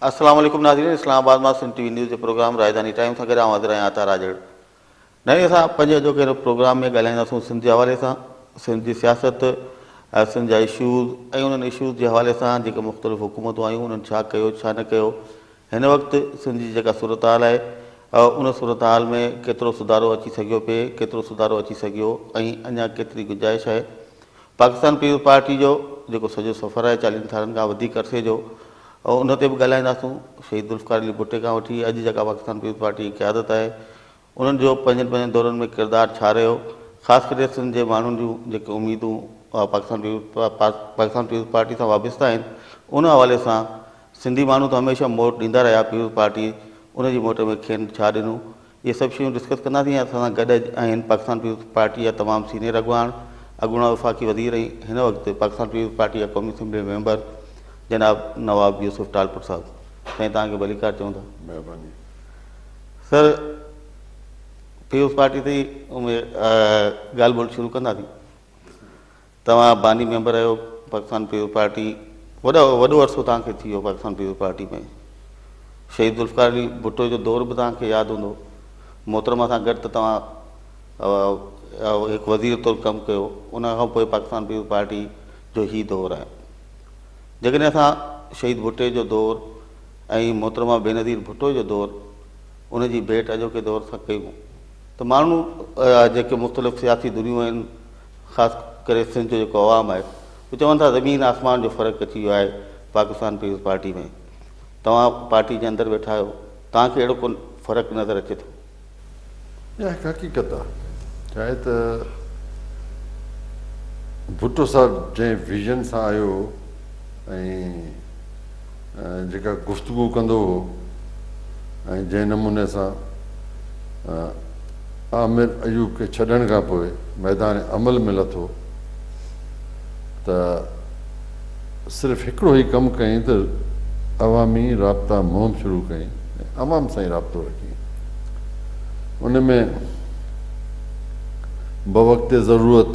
السلام عليڪم ناظرين اسلام آباد مان سنڌ ٽي وي نيوز جي پروگرام راڄڌاني ٽائيم سان گڏ آئون حاضر آهيان عطا راڄڙ. ناظرين اسان پنهنجي اڄوڪي هن پروگرام ۾ ڳالهائينداسون سنڌ جي حوالي سان سنڌ جي سياست سنڌ جا اشوز ۽ انهن اشوز جي حوالي سان جيڪي مختلف حڪومتون آيون انهن ڇا ڪيو ڇا نه ڪيو هن وقت سنڌ جي جيڪا صورتحال آهي ان صورتحال ۾ ڪيترو سڌارو اچي سگهيو پئي ڪيترو سڌارو اچي سگهيو ۽ اڃا ڪيتري گنجائش آهي پاڪستان پيپلز پارٽي جو جيڪو سڄو سفر آهي چاليهن سالن کان وڌيڪ عرصي جو ان تي به ڳالهائينداسون. شهيد ذوالفقار علي ڀٽي کان وٺي اڄ جيڪا پاڪستان پيپلز پارٽي جي قيادت آهي انهن جو پنهنجن پنهنجن دورن ۾ ڪردار ڇا رهيو خاص ڪري سنڌ جي ماڻهن جون جيڪي اميدون پاڪستان پاڪستان پيپلز پارٽي سان وابسته آهن ان حوالي سان سنڌي ماڻهو ته هميشه موٽ ڏيندا رهيا پيپلز پارٽي ان جي موٽ ۾ کين ڇا ڏنو اهي سڀ شيون ڊسڪس ڪنداسين ۽ اسان سان گڏ اڄ آهن پاڪستان پيپلز پارٽي جا تمام سينيئر اڳواڻ، اڳوڻا وفاقي وزير ۽ هن وقت پاڪستان پيپلز پارٽي جا قومي اسيمبلي ميمبر جناب نواب يوسف ٽالپر صاحب. سائين توهان کي ڀليڪار چئون ٿا. مهرباني. سر پيپلز پارٽي تي ئي ڳالهه ٻولهه شروع ڪنداسين. توهان باني ميمبر آهيو پاڪستان پيپلز پارٽي وڏو وڏو عرصو توهان کي ٿي ويو پاڪستان پيپلز پارٽي ۾ شهيد ذوالفقار علي ڀٽو جو دور به توهان کي ياد هوندو محترمه سان گڏ ته توهان هڪ وزير طور ڪم ڪيو ان کان پوء پاڪستان پيپلز پارٽي جو هي دور آهي جيڪڏهن اسان شهيد ڀٽي جو دور ۽ محترمه بينظير ڀٽو جو دور ان جي ڀيٽ اڄوڪي دور سان ڪيون ته ماڻهو جيڪي مختلف سياسي ڌريون آهن خاص ڪري سنڌ جو جيڪو عوام آهي هو چون ٿا زمين آسمان جو فرق اچي ويو آهي پاڪستان پيپلز پارٽي ۾ توهان پارٽي جي اندر ويٺا آهيو توهان کي اهڙو ڪو فرق نظر اچي ٿو؟ اها هڪ حقيقت آهي چاهي ته ڀٽو صاحب جنهن ويزن سان آيو هو ۽ جيڪا گفتگو ڪندو هو ۽ جنهن نموني سان آمر ايوب کي ڇڏڻ کان پوء ميدان عمل ۾ لٿو ته صرف هڪڙو ئي ڪم ڪيائين ته عوامي رابطا مهم شروع ڪيائين ۽ عوام سان ئي رابطو رکيائين. ان ۾ بوقت ضرورت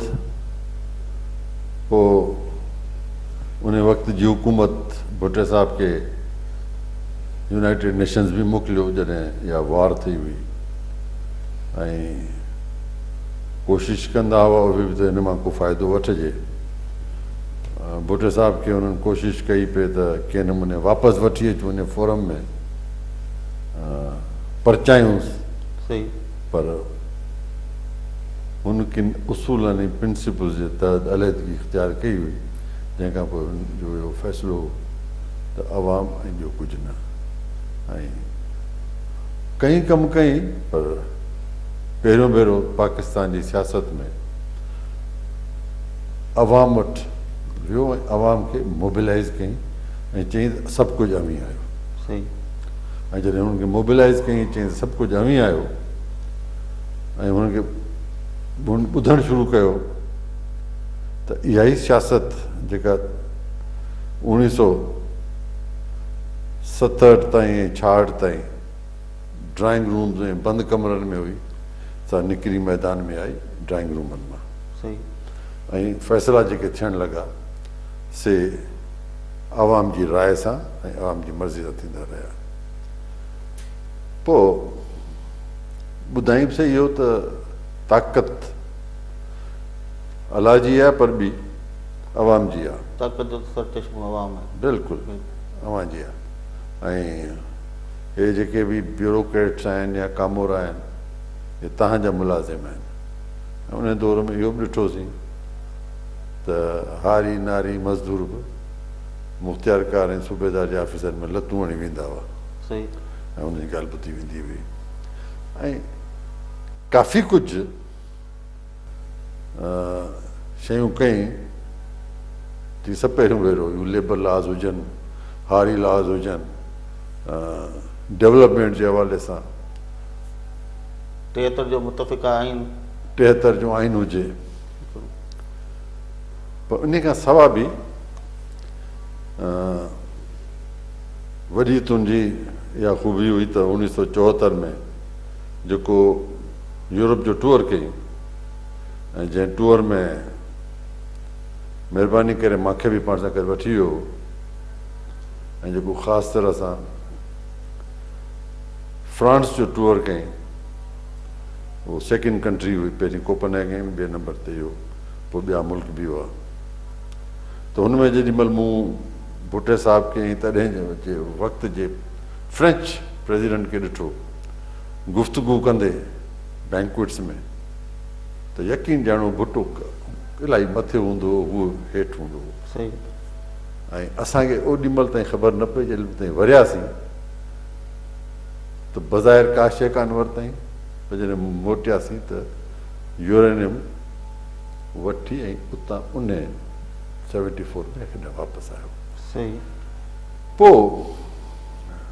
پوء ان وقت جي حڪومت ڀٽي صاحب کي يونائيٽيڊ نيشنز به موڪليو جڏهن اها وار ٿي هئي ۽ ڪوشش ڪندا هئا اهي به ته هن مان ڪو فائدو وٺجي. ڀٽي صاحب کي انهن ڪوشش ڪئي پئي ته ڪنهن نموني واپس وٺي اچون ان فورم ۾ پرچايونس پر هن ڪن اصولن ۽ پرنسپلز جي تحت عليحدگي اختيار ڪئي هئي جنهن کان پوء هن جو اهو فيصلو هو ته عوام ۽ ٻيو ڪجهه نه ۽ ڪئين ڪم ڪيائين پر پهريون ڀيرو پاڪستان جي سياست ۾ عوام وٽ ويو ۽ عوام کي موبلائيز ڪيائين ۽ چيائين ته سڀ ڪجهه اوهين آهيو. صحيح. ۽ جڏهن هنن کي موبلائيز ڪيائين چيائين ته سڀ ڪجهه اوهين آهيو ۽ هنن کي هن ٻڌڻ شروع ڪيو ته اها ئي سياست جيڪا اوڻيهه سو 67 تائين ۽ 66 تائين ڊرائنگ رومز ۽ بند ڪمرن ۾ هئي سا نڪري ميدان ۾ آئي ڊرائنگ رومن مان ۽ فيصلا جيڪي ٿيڻ لڳا سي عوام جي راء سان ۽ عوام جي مرضي سان ٿيندا رهيا. پوء ٻڌائين به سهي اهو ته طاقت الله جي آهي پر ٻي عوام جي آهي. طاقت جو ته سرچشمو عوام آهي. بلڪل اوهان جي آهي ۽ هي جيڪي به بيوروڪريٽس آهن يا ڪامورا آهن اهي توهان جا ملازم آهن ۽ ان دور ۾ اهو به ڏٺوسين ته هاري ناري مزدور به مختيارڪار ۽ صوبيدار جي آفيسن ۾ لتون هڻي ويندا هئا ۽ انهن جي ڳالهه ٻڌي ويندي هئي ۽ ڪافي ڪجهه شيون ڪيائين جي سڀ پهريون ڀيرو هيون ليبر لاز هجن هاري لاز هجن ڊولپمينٽ جي حوالي سان. 73 جو متفقه آئين. 73 جو آئين هجي پر انهي کان سوا به وڏي تنهنجي اها خوبي هئي ته 1974 ۾ جيڪو يورپ جو ٽوئر ڪيائين ۽ جنهن ٽوئر ۾ مهرباني ڪري مان کي به پاڻ سان گڏ وٺي ويو هو ۽ جيڪو خاص طرح سان فرانس جو ٽوئر ڪيائين. اهو سيڪنڊ ڪنٽري هئي، پهرين ڪوپن هيگن، ٻئي نمبر تي اهو، پوء ٻيا ملڪ به هئا. ته هن ۾ جيڏي مهل مون ڀٽي صاحب کي ۽ تڏهن جي وقت جي فرينچ پريزيڊنٽ کي ڏٺو گفتگو ڪندي بينڪوئٽس ۾ ته يقين ڄاڻو ڀٽو الاهي مٿي هوندو هو، هو هيٺ هوندو هو. صحيح. ۽ اسان کي اوڏي مهل تائين خبر نه پئي جيڏي مهل تائين ورياسين ته بظاهر ڪا شيء ڪانه ورتائين پر جڏهن موٽياسين ته يورينيم وٺي ۽ اتان انهي سيونٽي فور ۾ هيڏانهن واپس آيو. صحيح. پوء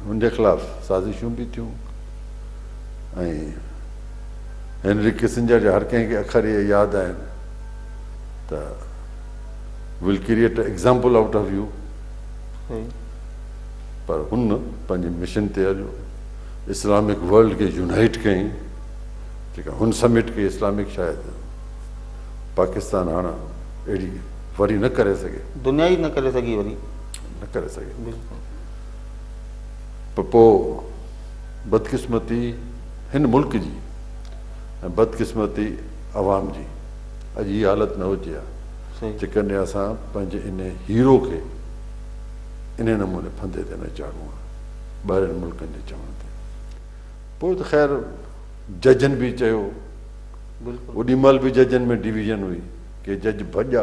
هن جي خلاف سازشون به ٿيون ۽ هينري ڪسنجر جا هر ڪنهن کي اکر اهي ياد آهن ته will create example out of you. صحيح. پر هن پنهنجي مشن تي هليو، اسلامڪ ورلڊ کي يونائيٽ ڪيائين، جيڪا هن سمٽ ڪئي اسلامڪ شايد پاڪستان هاڻ اهڙي وري نه ڪري سگهي. دنيا ئي نه ڪري سگهي وري. نه ڪري سگهي. بلڪل. پر پوء بدقسمتي هن ملڪ جي ۽ بدقسمتي عوام جي اڄ هي حالت نه هجي ها جيڪڏهن اسان پنهنجي ان هيرو کي انهي نموني ڦندي تي نه چاڙهون ها ٻاهرين ملڪن جي چوڻ تي. پوء ته خير ججن به چيو، اوڏي مهل به ججن ۾ ڊويزن هئي، ڪي جج ڀڄا،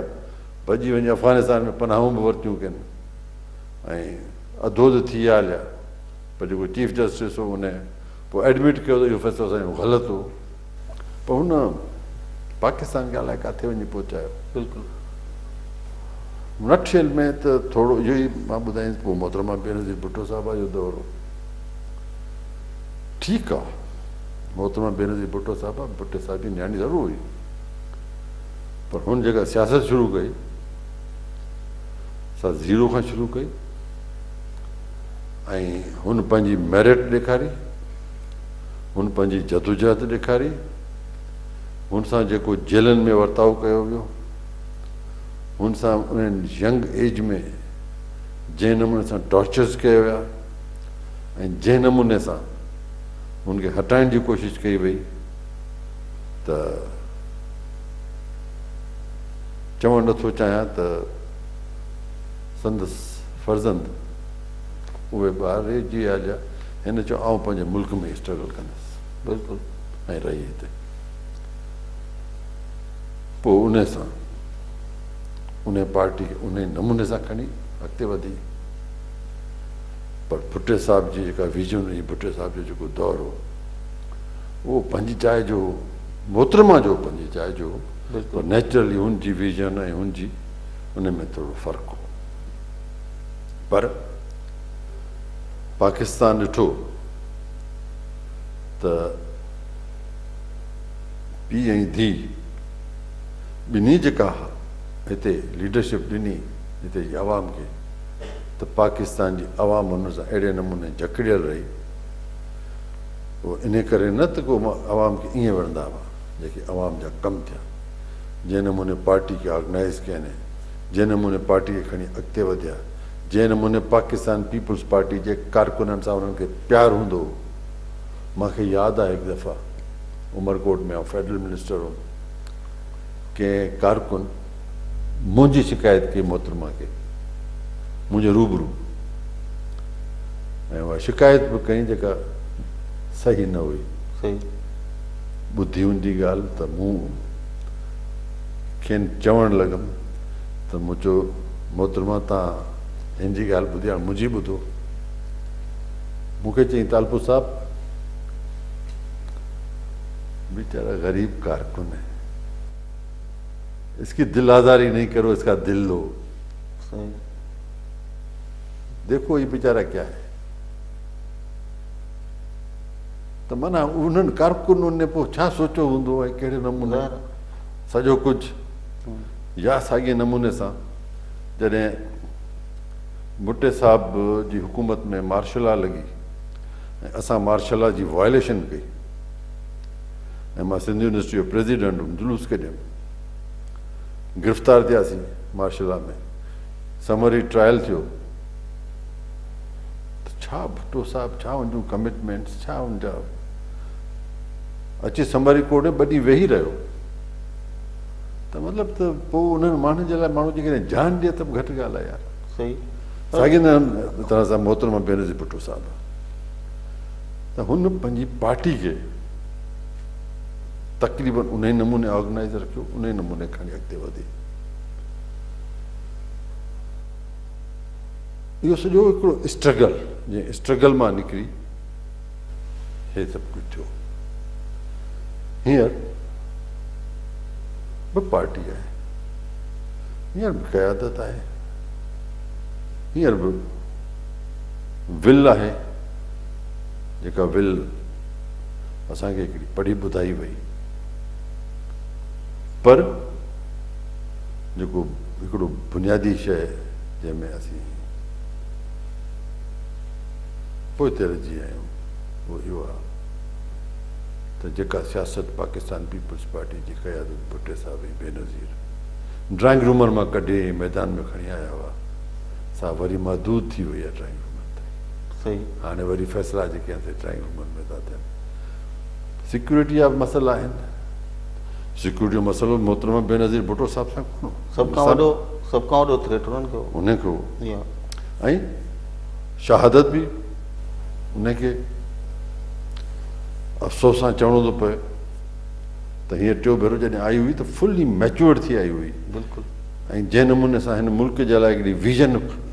ڀڄي وڃي افغانستان ۾ پناهون به ورتيون ڪن ۽ اڌو ته ٿي ويا هليا، پر جيڪو چيف جسٽس هو ان پوء ايڊمٽ ڪيو ته اهو فيصلو اسان جو غلط هو، پر هن پاڪستان کي الائي ڪاٿي وڃي پهچايو. بلڪل. نٽشيل ۾ ته ٿورو اهو ئي مان ٻڌائيندس، پوء محترمه بينظير ڀٽو صاحبه جو دور هو. ٺيڪ آ محترمه بينظير ڀٽو صاحبه ڀٽي صاحب جي نياڻي ضرور هئي پر هن جيڪا سياست شروع ڪئي سا زيرو کان شروع ڪئي ۽ هن پنهنجي ميرٽ ڏيکاري، هن پنهنجي جدوجهد ڏيکاري، هن سان جيڪو جيلن ۾ ورتاء ڪيو ويو، هن سان انهن ينگ ايج ۾ جنهن نموني سان ٽارچرز ڪيا ويا ۽ جنهن نموني سان هن کي هٽائڻ جي ڪوشش ڪئي وئي ته چوڻ نٿو چاهيان ته سندس فرزند اهي ٻار رهجي ويا هليا. هن چيو آئون پنهنجي ملڪ ۾ اسٽرگل ڪندس. بلڪل. ۽ رهي هتي. پوء انهي سان انهي پارٽي کي انهي نموني سان کڻي اڳتي وڌي. پر ڀٽي صاحب جي جيڪا ويزن هئي، ڀٽي صاحب جو جيڪو دور هو، اهو پنهنجي جاء جو هو، محترمه جو پنهنجي جاء جو هو، پر نيچرلي هن جي ويزن ۽ هن جي ان ۾ ٿورو فرق هو. پر پاڪستان ڏٺو ته پيء ۽ ڌيء ٻنهي جيڪا هتي ليڊرشپ ڏني هتي جي عوام کي ته پاڪستان جي عوام ان سان اهڙي نموني جڪڙيل رهي، اهو انهي ڪري نه ته ڪو عوام کي ائين وڻندا هئا، جيڪي عوام جا ڪم ٿيا، جنهن نموني پارٽي کي آرگنائيز ڪيائين، جنهن نموني پارٽي کي کڻي اڳتي وڌيا، جنهن نموني پاڪستان پيپلز پارٽي جي ڪارڪنن سان انهن کي پيار هوندو هو. مان کي ياد آهي هڪ دفعا عمرڪوٽ ۾ آئون فيڊرل منسٽر هوم، ڪنهن ڪارڪن منهنجي شڪايت ڪئي محترمه کي منهنجي روبرو ۽ اها شڪايت به ڪئي جيڪا صحيح نه هئي. صحيح. ٻڌي هن جي ڳالهه ته مون کين چوڻ لڳم ته مون چيو محترمه توهان هن جي ڳالهه ٻڌي هاڻ منهنجي ٻڌو. مون کي چيائين تالپور صاحب بيچارا غريب ڪارڪن هي. اس ڪي دل آزاري نهين ڪرو اس ڪا دل لو. صحيح. ديکو هي بيچارا ڪيا هي. ته معنيٰ انهن ڪارڪنن ني پوء ڇا سوچيو هوندو ۽ ڪهڙي نموني سڄو ڪجهه يا ساڳئي نموني سان جڏهن ڀٽي صاحب جي حڪومت ۾ مارشل لا لڳي ۽ اسان مارشل لا جي وائليشن ڪئي ۽ مان سنڌ يونيورسٽي جو پريزيڊنٽ هوم، جلوس ڪڍيم، گرفتار ٿياسين مارشل لا ۾، سمري ٽرائل ٿيو ته ڇا ڇا ڀٽو صاحب ڇا ان جون ڪمٽمينٽس ڇا ان جا اچي سمري ڪورٽ ۾ ٻه ڏينهن ويهي رهيو ته مطلب ته پوء انهن ماڻهن جي لاء ماڻهو جيڪڏهن جان ڏئي ته به گهٽ ڳالهه آهي يار. صحيح. ساڳي طرح سان محترمه بينظير ڀٽو صاحب ته هن پنهنجي پارٽي کي تقريبن انهي نموني آرگنائز رکيو انهي نموني کڻي اڳتي وڌي. اهو سڄو هڪڙو اسٽرگل جنهن اسٽرگل مان نڪري هي سڀ ڪجهه ٿيو. هينئر به پارٽي آهي، هينئر به قيادت آهي، هينئر به ول آهي، جيڪا ول اسان کي هڪڙي پڙهي ٻڌائي وئي، پر جيڪو هڪڙو بنيادي شيء جنهن ۾ اسين پوئتي رهجي ويا آهيون اهو اهو آهي ته جيڪا سياست پاڪستان پيپلز پارٽي جي قيادت ڀٽي صاحب ۽ بينظير ڊرائنگ رومن مان ڪڍي ۽ ميدان ۾ کڻي آيا هئا سا وري محدود ٿي وئي آهي ڊرائنگ رومن تائين. هاڻي وري فيصلا جيڪي آهن سي ڊرائنگ رومن ۾ ٿا ٿين. سيڪيورٽي جا به مسئلا آهن. سيڪيورٽي جو مسئلو محترمه بينظير ڀٽو صاحب سان ڪونه هو. سڀ کان وڏو سڀ کان وڏو ٿريٽ انهن کي هو. انهن کي هو. ۽ شهادت به ان کي افسوس سان چوڻو ٿو پئي ته هينئر ٽيون ڀيرو جڏهن آئي هئي ته فلي ميچوئرڊ ٿي آئي هئي. بلڪل. ۽ جنهن نموني سان هن ملڪ جي لاء هڪڙي ويزن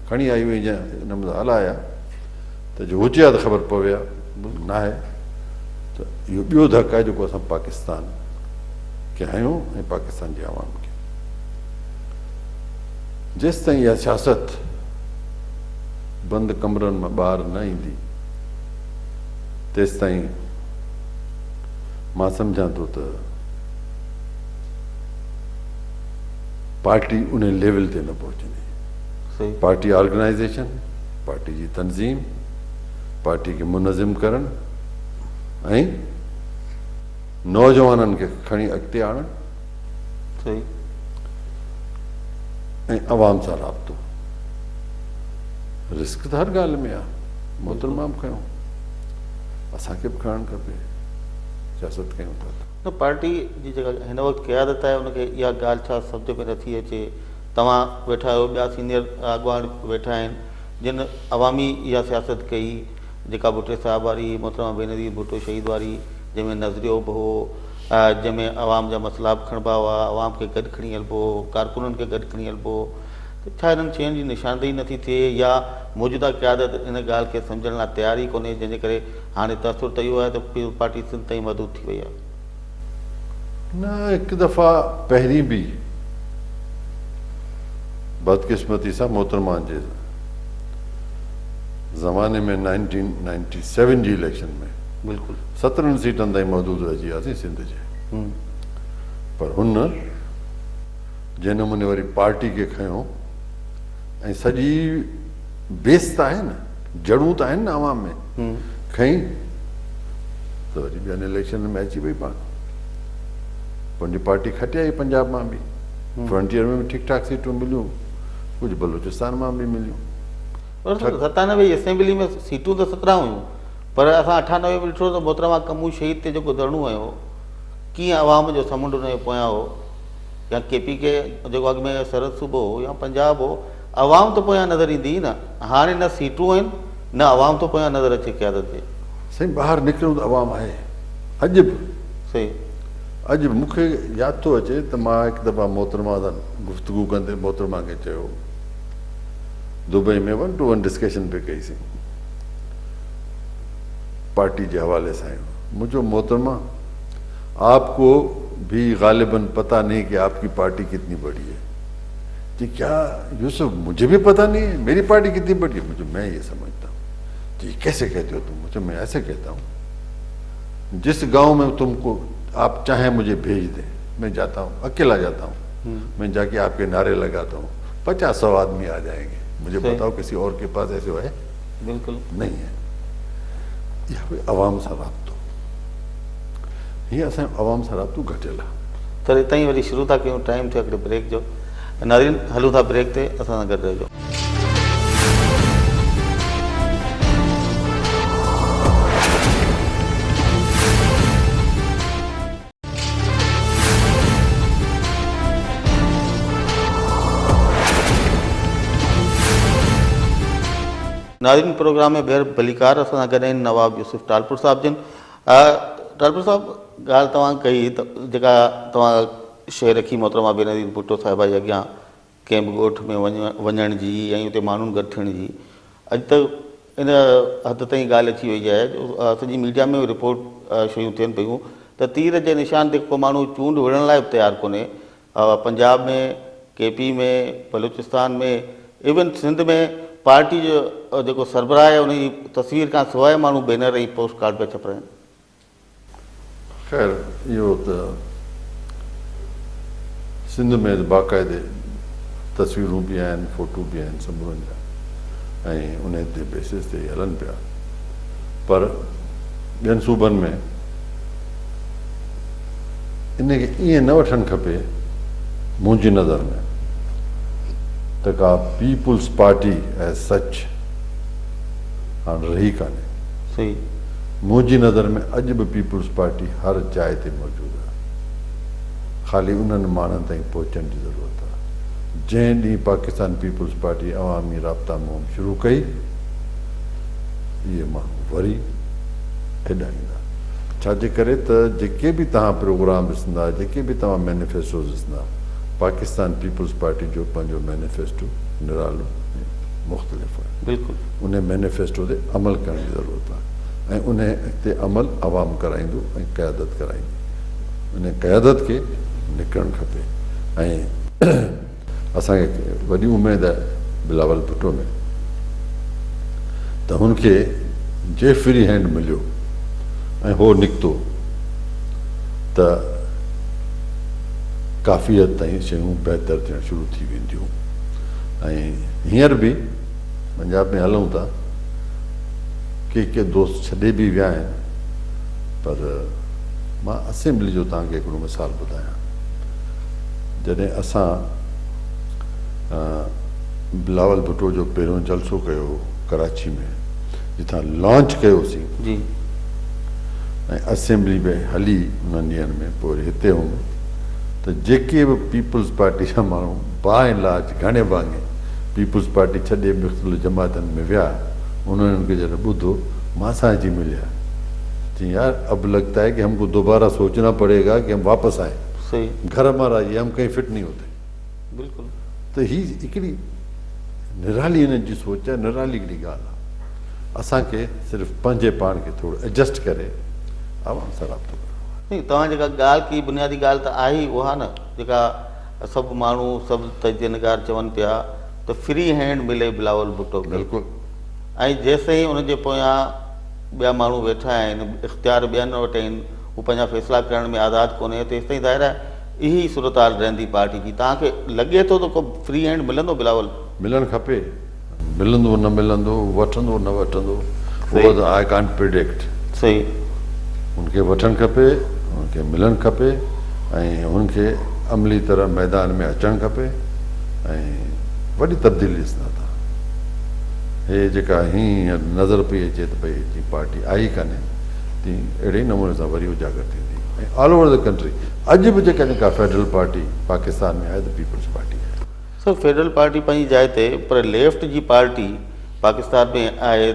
کڻي آئي هئي جنهن نموني سان هلايا ته جو هجي ها ته خبر پوي ها ناهي ته اهو ٻيو ڌڪ آهي جيڪو اسان پاڪستان کي هنيو ۽ پاڪستان جي عوام کي. جيستائين اها سياست بند ڪمرن مان ٻاهر نه ايندي تيستائين مان سمجهان ٿو ته پارٽي ان ليول تي نه پهچندي. پارٽي آرگنائيزيشن، پارٽي جي تنظيم، پارٽي کي منظم ڪرڻ ۽ نوجوانن کي کڻي اڳتي آڻڻ ۽ عوام سان رابطو. رسڪ ته هر ڳالهه ۾ آهي، محترمه به کنيو، اسان کي به کڻڻ کپي، سياست ڪيون ٿا ته. نه پارٽي جي جيڪا هن وقت قيادت آهي ان کي اها ڳالهه ڇا سمجهه ۾ نٿي اچي، توهان ويٺا آهيو ٻيا سينيئر اڳواڻ ويٺا آهن جن عوامي اها سياست ڪئي جيڪا ڀٽي صاحب واري، محترمه بينظير ڀٽو شهيد واري جنهن ۾ نظريو به هو جنهن ۾ عوام جا مسئلا به کڻبا هئا، عوام کي گڏ کڻي هلبو هو، ڪارڪنن کي گڏ کڻي هلبو هو ته ڇا انهن شين جي نشاندهي نٿي ٿئي يا موجوده قيادت ان ڳالهه کي سمجهڻ لاء تيار ئي ڪونهي جنهن جي ڪري هاڻي تاثر ته اهو آهي ته پيپلز پارٽي سنڌ تائين محدود ٿي وئي آهي. نه هڪ دفعا پهرين به بدقسمتي سان محترمه جي زماني ۾ نائنٽين نائنٽي سيون جي اليڪشن ۾ بلڪل 17 سيٽن تائين محدود رهجي وياسين سنڌ جي پر هن جنهن نموني وري پارٽي کي کنيو ۽ سڄي بيس ته آهي نه جڙون ته آهن نه عوام ۾ کنئي ته وري ٻين اليڪشنن ۾ اچي وئي پاڻ پنهنجي پارٽي کٽي آئي پنجاب مان به فرنٽيئر ۾ به ٺيڪ ٺاڪ سيٽون مليون ڪجهه بلوچستان مان به مليون. پر 97 جي اسيمبلي ۾ سيٽون ته 17 هيون پر اسان 98 ۾ ڏٺو ته محترمه ڪمو شهيد تي جيڪو ڌرڻو هنيو ڪيئن عوام جو سمنڊ ان جي پويان هو يا ڪي پي ڪي جيڪو اڳ ۾ سرحد صوبو هو يا پنجاب هو عوام ته پويان نظر ايندي هئي نه هاڻي نه سيٽون آهن نه عوام ٿو پويان نظر اچي قيادت جي. سائين ٻاهر نڪرون ته عوام آهي اڄ به. صحيح. اڄ به مون کي ياد ٿو اچي ته مان هڪ دفعا محترمه سان گفتگو ڪندي محترمه کي چيو Dubai ۾ one two one discussion پئي ڪئي سين پارٽي جي حوالي سان مون چيو محترمه آپ کو بھی غالباً پتا نہیں کہ آپ کی پارٹي کتني بڙي ہے جی کیا یوسف مجھے بھی پتا نہیں ہے میری پارٹی کتنی بڑی ہے مجھے میں یہ سمجھتا ہوں جی کیسے کہتے ہو تم مجھے میں ایسے کہتا ہوں جس گاؤں میں تم کو آپ چاہیں مجھے بھیج دیں میں جاتا ہوں اکیلا جاتا ہوں میں جا کے آپ کے نعرے لگاتا ہوں 50 100 آدمی آ جائیں گے مجھے بتاؤ کسی اور کے پاس ایسے ہے بالکل نہیں ہے عوام سان رابطو هي اسان جو عوام سان رابطو گهٽيل آهي. سر اتان ئي وري شروع ٿا ڪيون ٽائيم ٿيو هڪڙي بريڪ جو ناظرين هلون ٿا بريڪ تي اسان سان گڏ رهجو. ناظرين پروگرام ۾ ٻيهر ڀليڪار اسان سان گڏ آهن نواب يوسف ٽالپر صاحب جن. ٽالپر صاحب ڳالهه توهان ڪئي ته جيڪا توهان شيء رکي محترمه بينظير ڀٽو صاحبه جي اڳيان ڪنهن به ڳوٺ ۾ وڃڻ جي ۽ اتي ماڻهن گڏ ٿيڻ جي اڄ ته ان حد تائين ڳالهه اچي وئي آهي جو سڄي ميڊيا ۾ رپورٽ شيون ٿين پيون ته تير جي نشان تي ڪو ماڻهو چونڊ وڙهڻ لاء به تيار ڪونهي. Punjab ۾، K P ۾، Balochistan ۾ even Sindh ۾ party جو جيڪو سربراهه آهي ان جي تصوير کان سواء ماڻهو بينر ۽ پوسٽ ڪارڊ پيا ڇپرائين. خير اهو ته سنڌ ۾ ته باقاعدي تصويرون به آهن فوٽو به آهن سمورن جا ۽ انهي تي بيسس تي هلن پيا پر ٻين صوبن ۾ ان کي ائين نه وٺڻ کپي منهنجي نظر ۾ ته ڪا پيپلز پارٽي ايز سچ هاڻ رهي ڪانهي. صحيح. منهنجي نظر ۾ اڄ به پيپلز پارٽي هر جاء تي موجود آهي. خالي انهن ماڻهن تائين پهچڻ جي ضرورت آهي. جنهن ڏينهن پاڪستان پيپلز پارٽي عوامي رابطا مهم شروع ڪئي اهي ماڻهو وري هيڏانهن ايندا. ڇا جي ڪري ته جيڪي به توهان پروگرام ڏسندا، جيڪي به توهان مينيفيسٽوز ڏسندا، پاڪستان پيپلز پارٽي جو پنهنجو مينيفيسٽو نرالو ۽ مختلف آهي. بلڪل. انهي مينيفيسٽو تي عمل ڪرڻ جي ضرورت آهي ۽ انهي تي عمل عوام ڪرائيندو ۽ قيادت ڪرائيندي. انهي قيادت کي نڪرڻ کپي ۽ اسان کي وڏي اميد آهي بلاول ڀٽو ۾ ته هن کي جي فري هينڊ مليو ۽ هو نڪتو ته ڪافي حد تائين شيون بهتر ٿيڻ شروع ٿي وينديون ۽ هينئر به پنجاب ۾ هلون ٿا ڪي ڪي دوست ڇڏي به ويا آهن پر مان اسيمبلي جو توهان کي هڪڙو مثال ٻڌايان جڏهن اسان بلاول ڀٽو جو پهريون جلسو ڪيو هو ڪراچي ۾ جتان لانچ ڪيوسين جي ۽ اسيمبلي به هلي انهن ڏينهن ۾ پوء وري هتي هوم ته جيڪي به پيپلز پارٽي جا ماڻهو باء ۽ لارج گهڻي ڀاڱي پيپلز پارٽي ڇڏي مختلف جماعتن ۾ ويا انهن کي جڏهن ٻڌو مان سان اچي مليا چيائين يار اب لگتا هي ڪي هم ڪو دوباره سوچنا پڙي گا ڪي هم واپس آئين صحيح. گهر همارا يي هم ڪهين فٽ نهين هوتي. بلڪل. ته هي هڪڙي نرالي هنن جي سوچ آهي نرالي هڪڙي ڳالهه آهي. اسان کي صرف پنهنجي پاڻ کي ٿورو ايڊجسٽ ڪري عوام سان رابطو ڪرڻو آهي. سائين توهان جيڪا ڳالهه ڪئي بنيادي ڳالهه ته آهي ئي اها نه جيڪا سڀ ماڻهو سڀ تجزيه نگار چون پيا ته فري هينڊ ملي بلاول ڀٽو کي. بلڪل. ۽ جيستائين ان جي پويان ٻيا ماڻهو ويٺا آهن، اختيار ٻين وٽ آهن، هو پنهنجا فيصلا ڪرڻ ۾ آزاد ڪونهي، تيستائين ظاهر آهي اهي ئي صورتحال رهندي پارٽي جي. توهان کي لڳي ٿو ته ڪو فري هينڊ ملندو بلاول؟ ملڻ کپي. ملندو نه ملندو، وٺندو نه وٺندو، اهو ته I can't predict. صحيح. هن کي وٺڻ کپي، هن کي ملڻ کپي ۽ هن کي عملي طرح ميدان ۾ اچڻ کپي ۽ وڏي تبديلي ڏسندا توهان. هي جيڪا هينئر نظر پئي اچي ته ڀئي جي پارٽي آئي ڪانهي تيئن اهڙي ئي نموني سان وري اجاگر ٿيندي ۽ آل اوور the country اڄ به جيڪڏهن ڪا فيڊرل پارٽي پاڪستان ۾ آهي ته پيپلز پارٽي آهي. سر فيڊرل پارٽي پنهنجي جاء تي پر ليفٽ جي پارٽي پاڪستان ۾ آهي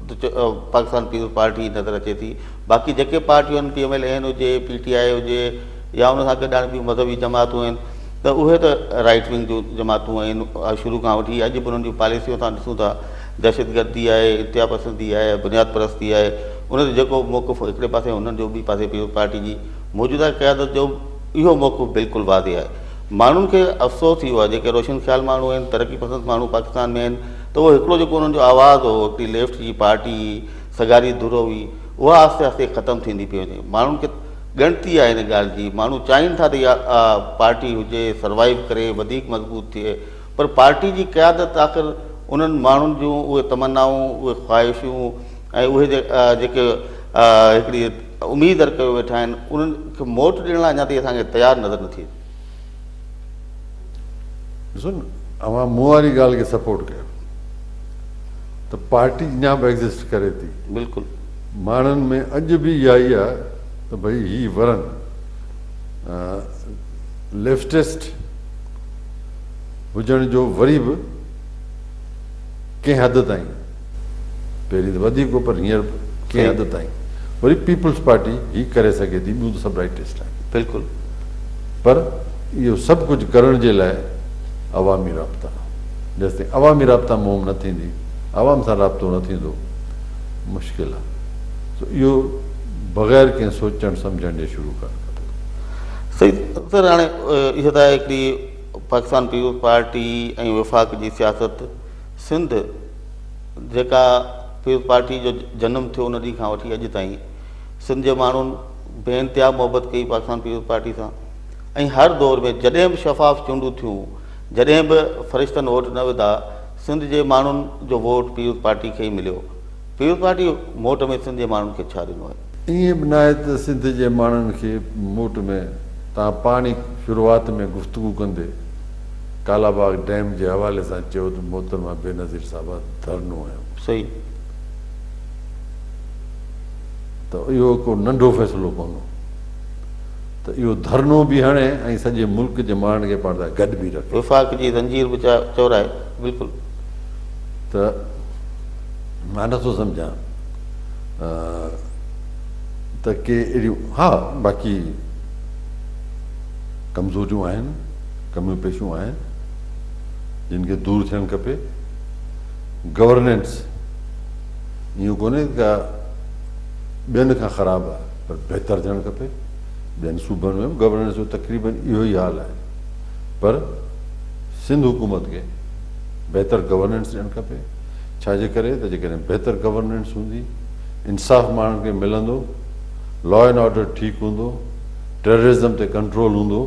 ته پاڪستان پيپلز پارٽي نظر اچي ٿي باقي جيڪي پارٽيون آهن پي ايم ايل اين هجي پي ٽي آء هجي يا ان سان گڏ هاڻي ٻيون مذهبي جماعتون آهن ته اهي ته رائيٽ ونگ جون جماعتون آهن شروع کان وٺي اڄ به انهن جون پاليسيون اسان ڏسون ٿا دهشتگردي آهي انتها پسندي آهي بنياد پرستي آهي ان تي جيڪو موقف هڪڙي پاسي هنن جو ٻي پاسي پيپلز پارٽي جي موجوده قيادت جو اهو موقف بلڪل واضح آهي ماڻهن کي افسوس اهو آهي جيڪي روشن خيال ماڻهو آهن ترقي پسند ماڻهو پاڪستان ۾ آهن ته اهو هڪڙو جيڪو انهن جو آواز هو هڪڙي ليفٽ جي پارٽي سگهاري ڌر هئي اها آهستي آهستي ختم ٿيندي پئي وڃي ماڻهن کي ڳڻتي آهي ان ڳالهه جي، ماڻهو چاهين ٿا ته اها پارٽي هجي، سروائيو ڪري، وڌيڪ مضبوط ٿئي، پر پارٽي جي قيادت آخر انهن ماڻهن جون اهي تمنائون، اهي خواهشون ۽ اهي جيڪي هڪڙي اميد رکيو ويٺا آهن، انهن کي موٽ ڏيڻ لاء اڃا تائين اسان کي تيار نظر نٿي اچي. ڏسو نه اوهان مون واري ڳالهه کي سپورٽ ڪيو ته پارٽي اڃا به ايگزسٽ ڪري ٿي. بلڪل. ماڻهن ۾ اڄ به اها ئي آهي ته ڀئي هي ورن ليفٽسٽ هجڻ جو وري به ڪنهن حد تائين پهرين ته وڌيڪ هو پر هينئر ڪنهن حد تائين وري پيپلز پارٽي هي ڪري سگهي ٿي، ٻيون ته سڀ رائٽسٽ آهن. بلڪل. پر اهو سڀ ڪجهه ڪرڻ جي لاء عوامي رابطا، جيستائين عوامي رابطا مهم نه ٿيندي، عوام سان رابطو نه ٿيندو، مشڪل آهي. سو اهو بغير ڪنهن سوچڻ سمجهڻ جي شروع ڪرڻ کپي. صحيح سر هاڻي اهو ته آهي هڪڙي پاڪستان پيپلز پارٽي ۽ وفاق جي سياست سنڌ جيڪا پيپلز پارٽي جو جنم ٿيو ان ڏينهن کان وٺي اڄ تائين سنڌ جي ماڻهن بي انتها محبت ڪئي پاڪستان پيپلز پارٽي سان ۽ هر دور ۾ جڏهن به شفاف چونڊون ٿيون جڏهن به فرشتن ووٽ نه وڌا سنڌ جي ماڻهن جو ووٽ پيپلز پارٽي کي ئي مليو. پيپلز پارٽي موٽ ۾ سنڌ جي ماڻهن کي ڇا ڏنو آهي؟ ائين به ناهي ته سنڌ جي ماڻهن کي موٽ ۾ توهان پاڻ ئي شروعات ۾ گفتگو ڪندي ڪالاباغ ڊيم جي حوالي سان چيو ته محترمه بينظير صاحبه ڌرڻو هنيو. صحيح. ته اهو ڪو ننڍو فيصلو ڪونه هو ته اهو ڌرڻو به هڻي ۽ سڄي ملڪ جي ماڻهن کي پاڻ سان گڏ به رکي. وفاق جي زنجير به چورائي. بلڪل. ته مان نٿو سمجهان ته ڪي اهڙيون ها باقي ڪمزوريون آهن، ڪميون پيشيون آهن جن کي دور ٿيڻ کپي. گورننس اهو ڪونهي ته ڪا ٻين کان خراب آهي پر بهتر ٿيڻ کپي. ٻين صوبن ۾ به گورننس جو تقريبن اهو ئي حال آهي پر سنڌ حڪومت کي بهتر گورننس ڏيڻ کپي ڇا جي ڪري ته جيڪڏهن بهتر گورننس هوندي، انصاف ماڻهن کي ملندو، لا اينڊ آرڊر ٺيڪ هوندو، ٽيررزم تي ڪنٽرول هوندو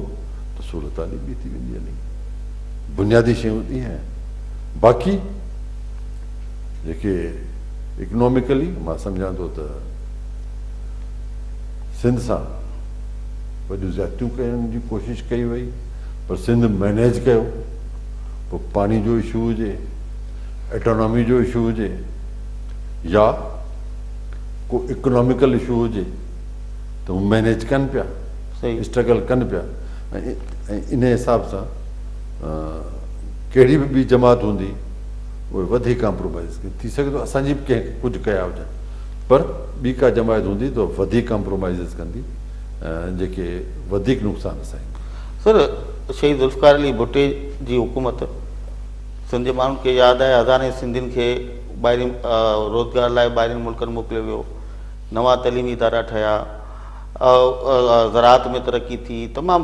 ته صورتحال ئي ٻي ٿي ويندي هلي. بنيادي شيون اهي آهن. باقي جيڪي اڪناميڪلي مان سمجهان ٿو ته سنڌ سان وڏيون زيادتيون ڪرڻ جي ڪوشش ڪئي وئي پر سنڌ مئنيج ڪيو، پوء پاڻي جو اشو هجي، اٽانامي جو اشو هجي يا ڪو اڪناميڪل اشو هجي ته هو مئنيج ڪن پيا، اسٽرگل ڪن پيا ۽ ان حساب سان ڪهڙي به ٻي جماعت هوندي اهي وڌيڪ ڪامپرومائيز ٿي سگهي ٿو اسان جي به ڪنهن ڪجهه ڪيا هجن پر ٻي ڪا جماعت هوندي ته وڌيڪ ڪامپرومائيزز ڪندي جيڪي وڌيڪ نقصان رسائيندي. سر شهيد ذوالفقار علي ڀٽي جي حڪومت سنڌ جي ماڻهن کي ياد آهي هزارين سنڌين کي ٻاهرين روزگار لاء ٻاهرين ملڪن موڪليو ويو، نوان تعليمي ادارا ٺهيا، زراعت ۾ ترقي ٿي، تمام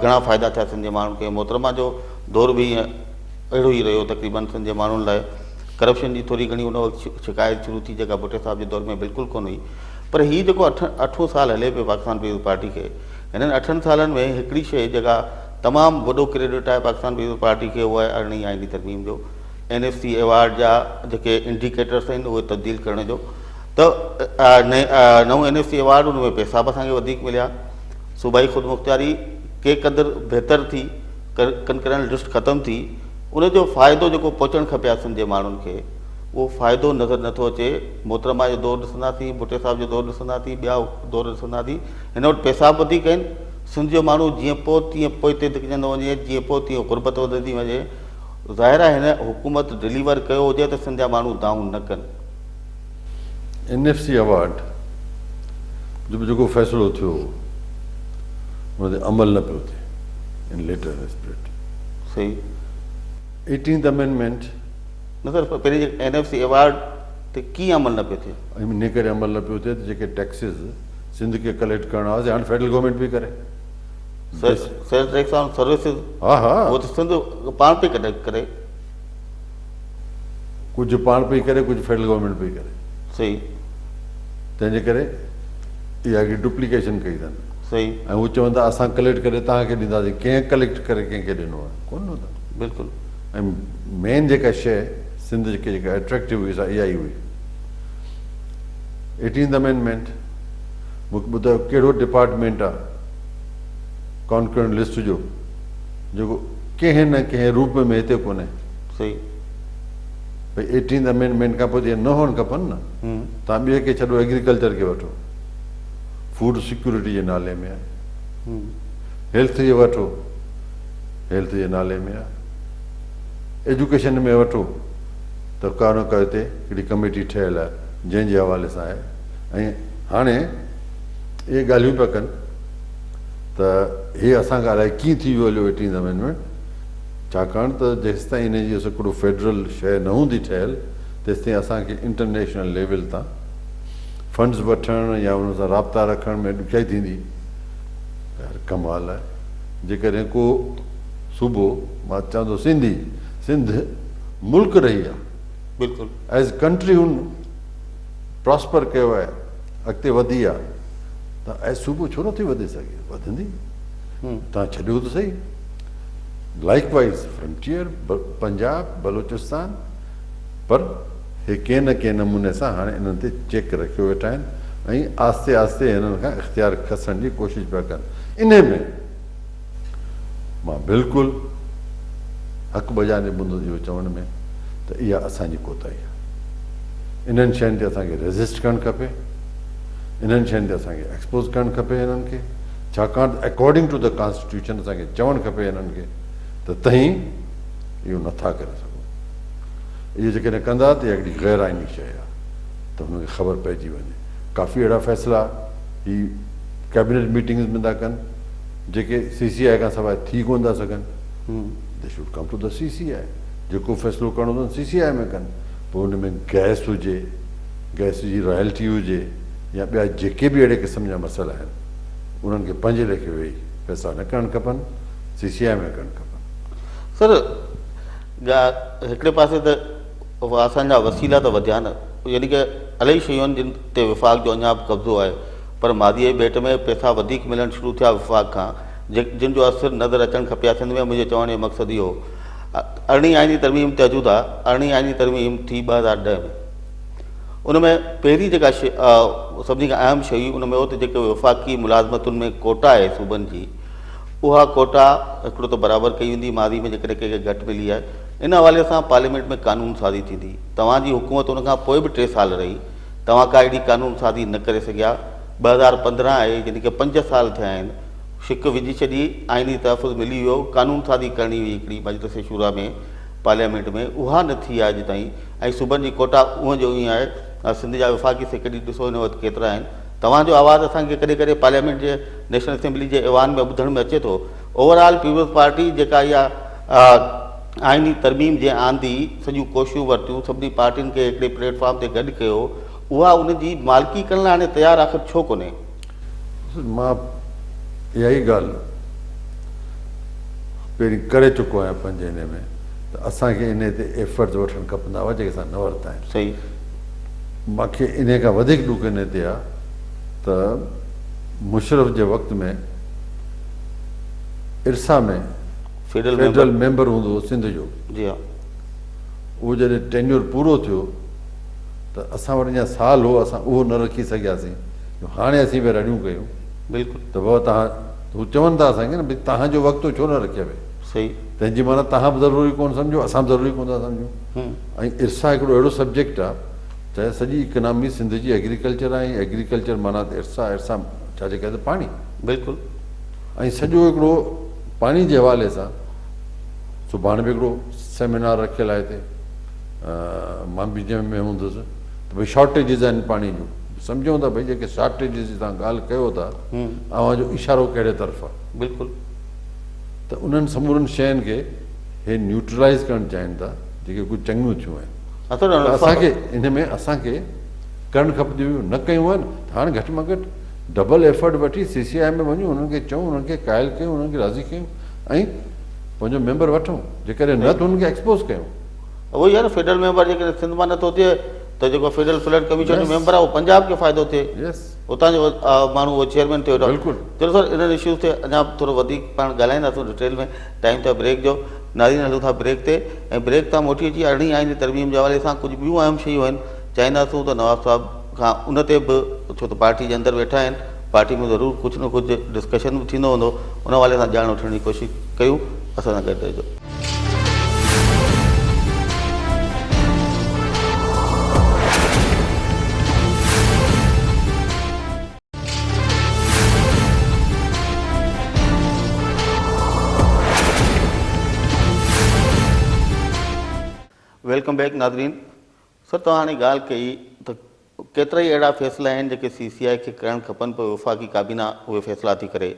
گهڻا فائدا ٿيا سنڌ جي ماڻهن کي. محترمه جو دور به ائين اهڙو ئي رهيو تقريبن سنڌ جي ماڻهن لاء ڪرپشن جي ٿوري گهڻي ان وقت شڪايت شروع ٿي جيڪا ڀٽي صاحب جي دور ۾ بلڪل ڪونه هئي پر هي جيڪو اٺ اٺون سال هلي پيو پاڪستان پيپلز پارٽي کي هنن اٺن سالن ۾ هڪڙي شيء جيڪا تمام وڏو ڪريڊٽ آهي پاڪستان پيپلز پارٽي کي اهو آهي ارڙهين آئيني ترميم جو اين ايف سي ايوارڊ جا جيڪي انڊيڪيٽرس آهن اهي تبديل ڪرڻ جو ته نئون اين ايف سي ايوارڊ ان ۾ پئسا به اسان کي وڌيڪ مليا صوبائي خودمختياري ڪي قدر بهتر ٿي ڪنڪرنٽ لسٽ ختم ٿي ان جو فائدو جيڪو پهچڻ کپي ها سنڌ جي ماڻهن کي اهو فائدو نظر نٿو اچي محترمه جو دور ڏسنداسين ڀٽي صاحب جو دور ڏسنداسين ٻيا دور ڏسنداسين هن وٽ پئسا به وڌيڪ آهن سنڌ جو ماڻهو جيئن پوء تيئن پوئتي ڌڪجندو وڃي جيئن پوء تيئن غربت وڌندي وڃي ظاهر آهي هن حڪومت ڊليور ڪيو هجي ته سنڌ جا ماڻهو دانهون نه ڪن. اين ايف سي ايوارڊ جو به جيڪو فيصلو ٿيو هو ان تي عمل نه پيو ٿئي ان ليٽر اسپرٽ. صحيح. Eighteenth amendment. نه سر پهرين جيڪي اين ايف سي ايوارڊ تي ڪيئن عمل نه پيو ٿئي؟ انهي ڪري عمل نه پيو ٿئي ته جيڪي ٽيڪسز سنڌ کي ڪليڪٽ ڪرڻا هئا سي هاڻي فيڊرل گورنمينٽ پئي ڪري. سيلز ٽيڪس آن سروسز ها ها اهو ته سنڌ پاڻ پئي ڪليڪٽ ڪري. ڪجهه پاڻ پئي ڪري ڪجهه فيڊرل گورنمينٽ پئي ڪري. صحيح. تنهن جي ڪري اها هڪڙي ڊپليڪيشن ڪئي اٿن. صحيح. ۽ هو چون ٿا اسان ڪليڪٽ ڪري توهان کي ڏينداسين ڪنهن ڪليڪٽ ڪري ڪنهن کي ڏنو آهي ڪونه ڏنو اٿن. بلڪل. ۽ مين جيڪا شيء سنڌ کي جيڪا اٽريڪٽو هئي سا اها ئي هئي. ايٽينٿ امينڊمينٽ مون کي ٻڌايو ڪهڙو ڊپارٽمينٽ آ ڪانڪرنٽ لسٽ جو جيڪو ڪنهن نه ڪنهن روپ ۾ هتي ڪونهي. صحيح. ڀئي ايٽينٿ امينڊمينٽ کان پوء ته اهي نه هئڻ کپن نه. توهان ٻئي کي ڇڏو ايگريڪلچر کي وٺو فوڊ سيڪيورٽي جي نالي ۾ آهي. هيلٿ کي وٺو هيلٿ جي نالي ۾ آهي. ايجوڪيشن ۾ وٺو ته. ته ڪا نه ڪا هتي هڪڙي ڪميٽي ٺهيل آهي جنهن جي حوالي سان آهي ۽ هاڻي اهي ڳالهيون پيا ڪن ته هي اسان کان الائي ڪيئن ٿي ويو هليو ايٽينٿ امينڊمينٽ ڇاڪاڻ ته جيستائين ان جي هڪڙو فيڊرل شيء نه هوندي ٺهيل تيستائين اسان کي انٽرنيشنل ليول تان فنڊز وٺڻ يا انهن سان رابطا رکڻ ۾ ڏکيائي ٿيندي. يار ڪمال آهي جيڪڏهن ڪو صوبو مان چوان ٿو سنڌي سنڌ ملڪ رهي آهي بلڪل ايز ڪنٽري هن پراسپر ڪيو آهي اڳتي وڌي آهي ته ايز صوبو ڇو نٿي وڌي سگهي وڌندي تان ڇڏيو ته صحيح likewise Frontier Punjab Balochistan پر هي ڪنهن نه ڪنهن نموني سان هاڻي انهن تي چيڪ رکيو ويٺا آهن ۽ آهستي آهستي هنن کان اختيار کسڻ جي ڪوشش پيا ڪن. انهي ۾ مان بلڪل حق بجانب هوندس اهو چوڻ ۾ ته اها اسان جي ڪوتاهي آهي. انهن شين تي اسان کي ريزسٽ ڪرڻ کپي، انهن شين تي اسان کي ايڪسپوز ڪرڻ کپي هنن کي، ڇاڪاڻ ته اڪارڊنگ ٽو the constitution اسان کي چوڻ کپي هنن کي ته تهين اهو نٿا ڪري سگهو. اهو جيڪڏهن ڪندا ته اها هڪڙي غير آئيني شيء آهي ته هنن کي خبر پئجي وڃي. ڪافي اهڙا فيصلا هي ڪيبنيٽ ميٽنگز ۾ ٿا ڪن جيڪي سي سي آء کان سواء ٿي ڪونه ٿا سگهن. They should come to the C C I. جيڪو فيصلو ڪرڻو اٿن سي سي آء ۾ ڪن. پوء ان ۾ گئس هجي، گئس جي رائلٽي هجي يا ٻيا جيڪي به اهڙي قسم جا مسئلا آهن انهن کي پنهنجي ليکي ويهي فيصلا نه ڪرڻ کپن، سي سي آء ۾ ڪرڻ کپن. سر هڪڙي پاسي ته اسان جا وسيلا ته وڌيا نه يعني ڪه الاهي شيون آهن جن تي وفاق جو اڃا به قبضو آهي پر ماضي جي ڀيٽ ۾ پئسا وڌيڪ ملڻ شروع ٿيا وفاق کان جن جو اثر نظر اچڻ کپي ها سنڌ ۾ منهنجي چوڻ جو مقصد اهو هو ارڙهين آئيني ترميم تي اچون ٿا ارڙهين آئيني ترميم ٿي 2010 ۾ ان ۾ پهرين جيڪا سڀني کان اهم شيء هئي ان ۾ هو ته جيڪي وفاقي ملازمتن ۾ ڪوٽا آهي صوبن جي اها ڪوٽا هڪڙو ته برابر ڪئي ويندي، ماضي ۾ جيڪڏهن ڪنهن کي گهٽ ملي آهي، ان حوالي سان پارليامينٽ ۾ قانون سازي ٿيندي. توهان جي حڪومت ان کان پوء به ٽي سال رهي، توهان ڪا اهڙي قانون سازي نه ڪري سگهيا. 2015 آهي، يعني ڪه پنج سال ٿيا آهن، شق وجهي ڇڏي، آئيني تحفظ ملي ويو، قانون سازي ڪرڻي هئي هڪڙي مجلس شوريٰ ۾ پارليامينٽ ۾ اها نه ٿي آهي اڄ تائين ۽ صوبن جي ڪوٽا اونهن جو اونهين آهي. سنڌ جا وفاقي سيڪريٽري ڏسو هن وقت ڪيترا آهن. توهان جو آواز اسان کي ڪڏهن ڪڏهن پارليامينٽ جي نيشنل اسيمبلي جي ايوان ۾ ٻڌڻ ۾ اچي ٿو. اوور آل پيپلز پارٽي جيڪا اها آئيني ترميم جنهن آندي، سڄيون ڪوششون ورتيون، سڀني پارٽين کي هڪڙي پليٽ فارم تي گڏ ڪيو، اها ان جي مالڪي ڪرڻ لاء هاڻي تيار آخر ڇو ڪونهي؟ مان اها ئي ڳالهه پهرين ڪري چڪو آهيان پنهنجي انهي ۾ ته اسان کي انهي تي ايفرٽس وٺڻ کپندا هئا جيڪي اسان نه ورتا آهن. صحيح. مان کي انهي کان وڌيڪ ڏک انهي تي آ ته مشرف جي وقت ۾ ارسا ۾ فيڊرل ميمبر هوندو هو سنڌ جو. جي ها. اهو جڏهن ٽينيور پورو ٿيو ته اسان وٽ اڃا سال هو اسان اهو نه رکي سگهياسين جو هاڻي اسين پيا رڙيون ڪيون. بلڪل. ته بابا توهان هو چون ٿا اسان کي نه ڀئي توهان جو وقت هو ڇو نه رکيو ويو. صحيح. تنهن جي معنيٰ توهان به ضروري ڪونه سمجهو اسان به ضروري ڪونه ٿا سمجهون. ۽ ارسا هڪڙو اهڙو سبجيڪٽ آ چاهي سڄي اڪنامي سنڌ جي ايگريڪلچر آهي ۽ ايگريڪلچر معنيٰ ته ارسا ارسا ڇا جي ڪري ته پاڻي. بلڪل. ۽ سڄو هڪڙو پاڻي جي حوالي سان سڀاڻي به هڪڙو سيمينار رکيل آهي هتي مان به جنهن ۾ هوندس ته ڀئي شارٽيجز آهن پاڻي جون سمجهون ٿا ڀئي جيڪي شارٽيجز جي توهان ڳالهه ڪيو ٿا اوهان جو اشارو ڪهڙي طرف آهي. بلڪل. ته انهن سمورن شين کي هي نيوٽرلائيز ڪرڻ چاهين ٿا جيڪي ڪجهه چڱيون ٿيون آهن ته اسان کي ان ۾ اسان کي ڪرڻ کپنديون هيون نه ڪيون آهن ته هاڻ گهٽ مان گهٽ ڊبل ايفرٽ وٺي سي سي آء ۾ وڃون انهن کي چئون انهن کي قائل ڪيون انهن کي راضي ڪيون ۽ پنهنجو ميمبر وٺون جيڪڏهن نه ته انهن کي ايڪسپوز ڪيون. اهو ئي آهي نه فيڊرل ميمبر جيڪڏهن سنڌ مان نٿو ٿئي ته جيڪو فيڊرل فلڊ ڪميشن جو ميمبر آهي اهو پنجاب کي فائدو ٿئي اتان جو ماڻهو اهو چيئرمين ٿئي ويٺو. بلڪل. چلو سر انهن اشوز تي اڃا به ٿورو وڌيڪ پاڻ ڳالهائينداسون ڊيٽيل ۾ ٽائيم ٿيو آهي بريڪ جو. ناظرين هلون ٿا بريڪ تي ۽ بريڪ تان موٽي اچي ارڙهين آئيني ترميم جي حوالي سان ڪجهه ٻيون اهم شيون آهن چاهينداسون ته نواب صاحب کان ان تي به ڇو ته پارٽي جي اندر ويٺا آهن پارٽي ۾ ضرور ڪجهه نه ڪجهه ڊسڪشن به ٿيندو هوندو ان حوالي سان ڄاڻ وٺڻ جي ڪوشش ڪيون اسان سان گڏ رهجو. Welcome back ناظرين. سر توهان هاڻي ڳالهه ڪئي ته ڪيترائي اهڙا فيصلا آهن جيڪي سي سي آء کي ڪرڻ کپن پر وفاقي ڪابينا اهي فيصلا ٿي ڪري.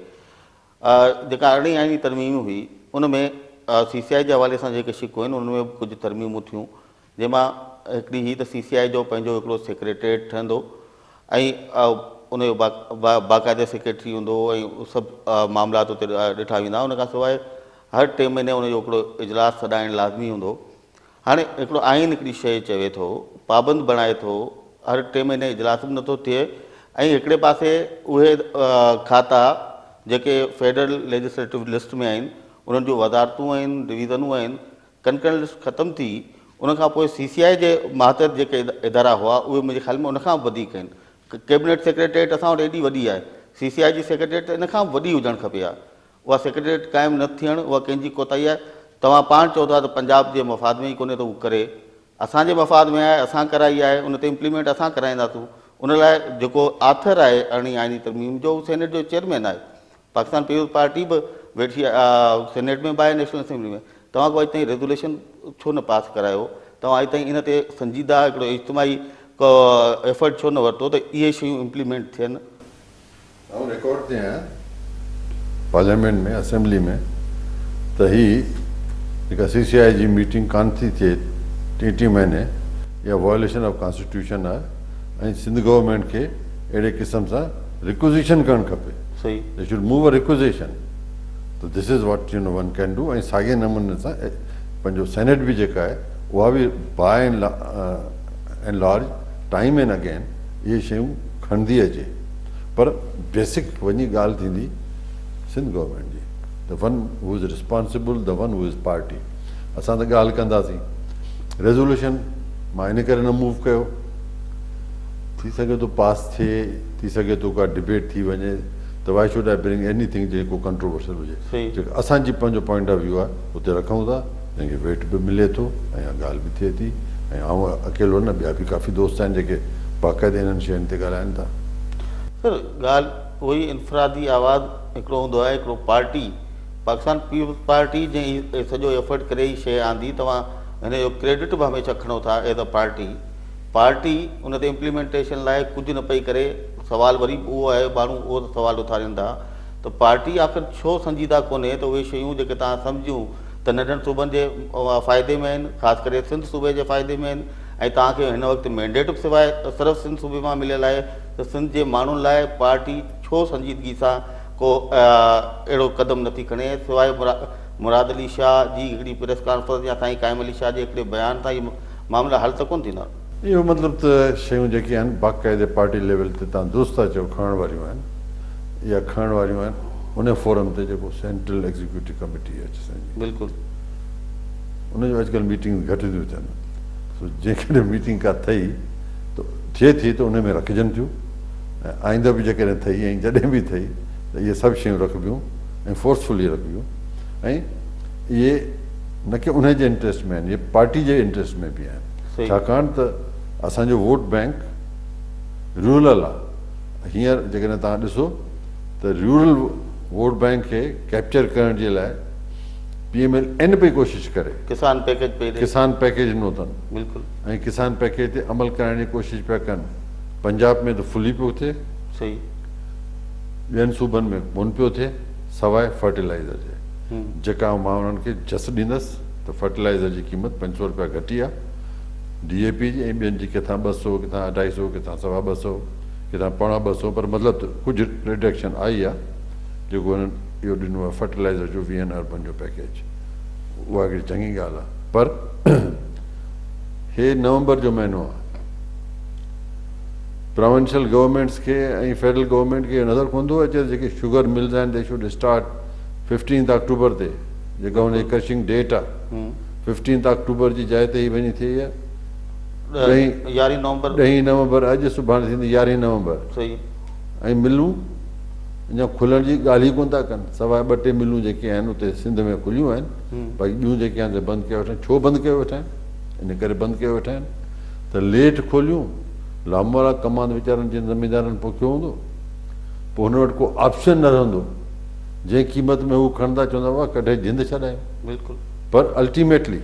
جيڪا ارڙهين آئيني ترميم هئي ان ۾ سي سي آء جي حوالي سان جيڪي شقون آهن انهن ۾ به ڪجهه ترميمون ٿيون جنهن مان هڪڙي هي ته سي سي آء جو پنهنجو هڪڙو سيڪريٽريٽ ٺهندو ۽ ان جو باقاعده سيڪريٽري هوندو ۽ سڀ معاملات اتي ڏٺا ويندا ان کان سواء هر ٽي مهيني ان جو هڪڙو اجلاس سڏائڻ لازمي هوندو. هاڻي هڪڙو آئين هڪڙي شيء چوي ٿو، پابند بڻائي ٿو، هر ٽي مهيني اجلاس به نٿو ٿئي ۽ هڪڙي پاسي اهي کاتا جيڪي فيڊرل ليجسليٽو لسٽ ۾ آهن انهن جون وزارتون آهن، ڊويزنون آهن، ڪنڪرنٽ لسٽ ختم ٿي ان کان پوء سي سي آء جي ماتحت جيڪي ادارا هئا اهي منهنجي خيال ۾ ان کان به وڌيڪ آهن. ڪيبنيٽ سيڪريٽريٽ اسان وٽ ايڏي وڏي آهي، سي سي آء جي سيڪريٽريٽ ته ان کان به وڏي هجڻ کپي ها. اها سيڪريٽريٽ قائم نه ٿيڻ اها ڪنهن جي ڪوتاهي آهي؟ توهان پاڻ چئو ٿا ته پنجاب جي مفاد ۾ ئي ڪونهي ته هو ڪري. اسان جي مفاد ۾ آهي، اسان ڪرائي آهي، ان تي امپليمينٽ اسان ڪرائينداسون. ان لاء جيڪو آٿر آهي ارڙهين آئيني ترميم جو هو سينيٽ جو چيئرمين آهي. پاڪستان پيپلز پارٽي به ويٺي سينيٽ ۾ به آهي نيشنل اسيمبلي ۾. توهان ڪو اڄ تائين ريزوليشن ڇو نه پاس ڪرايو؟ توهان اڄ تائين ان تي سنجيده هڪڙو اجتماعي ڪو ايفرٽ ڇو نه ورتو ته اهي شيون امپليمينٽ ٿين؟ آئون رڪارڊ تي آهيان پارليامينٽ ۾ اسيمبلي ۾ ته هي جيڪا سي سي آء جي ميٽنگ ڪانه ٿي ٿئي ٽين ٽين مهيني اها وائوليشن آف ڪانسٽيٽيوشن آهي ۽ سنڌ گورنمينٽ کي اهڙي قسم سان رڪوزيشن ڪرڻ کپي صحيح they should move a requisition ته this is what you know one can do ۽ ساڳي نموني سان پنهنجو سينيٽ به جيڪا آهي اها به by and large time and again اهي شيون کڻندي اچي پر بيسڪ وڃي ڳالهه ٿيندي سنڌ گورنمينٽ جي the one who is responsible the one who is party اسان ته ڳالهه ڪنداسين ريزولوشن مان ان ڪري نه موو ڪيو ٿي سگهي ٿو پاس ٿئي ٿي سگهي ٿو ڪا ڊبيٽ ٿي وڃي ته why should I bring anything جيڪو ڪنٽروورشل هجي جيڪو اسان جي پنهنجو پوائنٽ آف ويو آهي اتي رکون ٿا جنهن کي ويٽ به ملي ٿو ۽ اها ڳالهه به ٿئي ٿي ۽ آئون اڪيلو نه ٻيا به ڪافي دوست آهن جيڪي باقاعدي انهن شين تي ڳالهائن ٿا. سر ڳالهه اهو ئي انفرادي آواز هڪڙو هوندو آهي هڪڙو پارٽي پاڪستان پيپلز پارٽي جنهن هي سڄو ايفرٽ ڪري هي شيء آندي توهان هن جو ڪريڊٽ به هميشه کڻو ٿا ايز ا پارٽي پارٽي ان تي امپليمينٽيشن لاء ڪجهه نه پئي ڪري سوال وري به اهو آهي ماڻهو اهو سوال اٿارين ٿا ته پارٽي آخر ڇو سنجيده ڪونهي ته اهي شيون جيڪي توهان سمجهيون ته ننڍن صوبن جي فائدي ۾ آهن خاص ڪري سنڌ صوبي جي فائدي ۾ آهن ۽ توهان کي هن وقت مينڊيٽ به سواء صرف سنڌ صوبي مان مليل آهي ته سنڌ جي ماڻهن لاء پارٽي ڇو سنجيدگي سان ڪو اهڙو قدم نٿي کڻي سواء مراد علي شاهه جي هڪڙي پريس ڪانفرنس يا سائين قائم علي شاهه جي هڪڙي بيان سان اهي معاملا حل ته ڪونه ٿيندا. اهو مطلب ته شيون جيڪي آهن باقاعدي پارٽي ليول تي تان درست ٿا چئو کڻڻ واريون آهن يا کڻڻ واريون آهن ان فورم تي جيڪو سينٽرل ايگزيڪيوٽو ڪميٽي آهي اسان جي بلڪل ان جون اڄڪلهه ميٽنگز گهٽ ٿيون ٿين سو جيڪڏهن ميٽنگ ڪا ٿئي ته ٿئي ٿي ته ان ۾ رکجن ٿيون ۽ آئنده به جيڪڏهن ٿئي ۽ جڏهن به ٿئي ته اهي سڀ شيون رکبيون ۽ فورسفلي رکبيون ۽ اهي نه ڪي انهي جي انٽريسٽ ۾ آهن اهي پارٽي جي انٽريسٽ ۾ به آهن ڇاڪاڻ ته اسان جو ووٽ بينڪ رورل آهي هينئر جيڪڏهن توهان ڏسو ته رورل ووٽ بينڪ کي ڪيپچر ڪرڻ جي لاء پي ايم ايل اين پئي ڪوشش ڪري. ڪسان پيڪيج پئي ڏي. ڪسان پيڪيج ڏنو اٿن. بلڪل. ۽ ڪسان پيڪيج تي عمل ڪرائڻ جي ڪوشش پيا ڪن. پنجاب ۾ ته فلي پيو ٿئي. صحيح. ٻين صوبن ۾ ڪونه پيو ٿئي سواء فرٽيلائيزر جي. جيڪا مان انهن کي جس ڏيندس ته فرٽيلائيزر جي قيمت 500 رپيا گهٽي آ. ڊي اي پي جي ۽ ٻين جي ڪٿان 200 ڪٿان اڍائي سو ڪٿان سوا 200 ڪٿان پوڻا 200 پر مطلب ته ڪجهه رڊڪشن آئي آ جيڪو هنن اهو ڏنو آ فرٽيلائيزر جو ويهن اربن جو پيڪيج اها هڪڙي چڱي ڳالهه آ پر هي نومبر جو مهينو آ پراونشل گورنمينٽس کي ۽ فيڊرل گورنمينٽ کي اهو نظر ڪونه ٿو اچي ته جيڪي شگر ملز آهن the should start fifteenth October تي جيڪا هن جي ڪرشنگ ڊيٽ آ ففٽينٿ آڪٽوبر جي جاء تي هي وڃي ٿئي آ ڏهين يارهين نومبر ڏهين نومبر اڄ سڀاڻي ٿيندي يارهين نومبر صحيح ۽ ملون اڃا کلڻ جي ڳالهه ئي ڪونه ٿا ڪن سواء ٻه ٽي ملون جيڪي آهن اتي سنڌ ۾ کليون آهن باقي ٻيون جيڪي آهن سي بند ڪيو ويٺا آهن ڇو بند ڪيو ويٺا آهن ان ڪري بند ڪيو ويٺا آهن ته ليٽ کوليون لامورا ڪماند ويچارن جن زميندارن پوکيو هوندو پوء هن وٽ ڪو آپشن نه رهندو جنهن قيمت ۾ هو کڻندا چوندا واهه ڪڍي جند ڇڏايون بلڪل پر الٽيميٽلي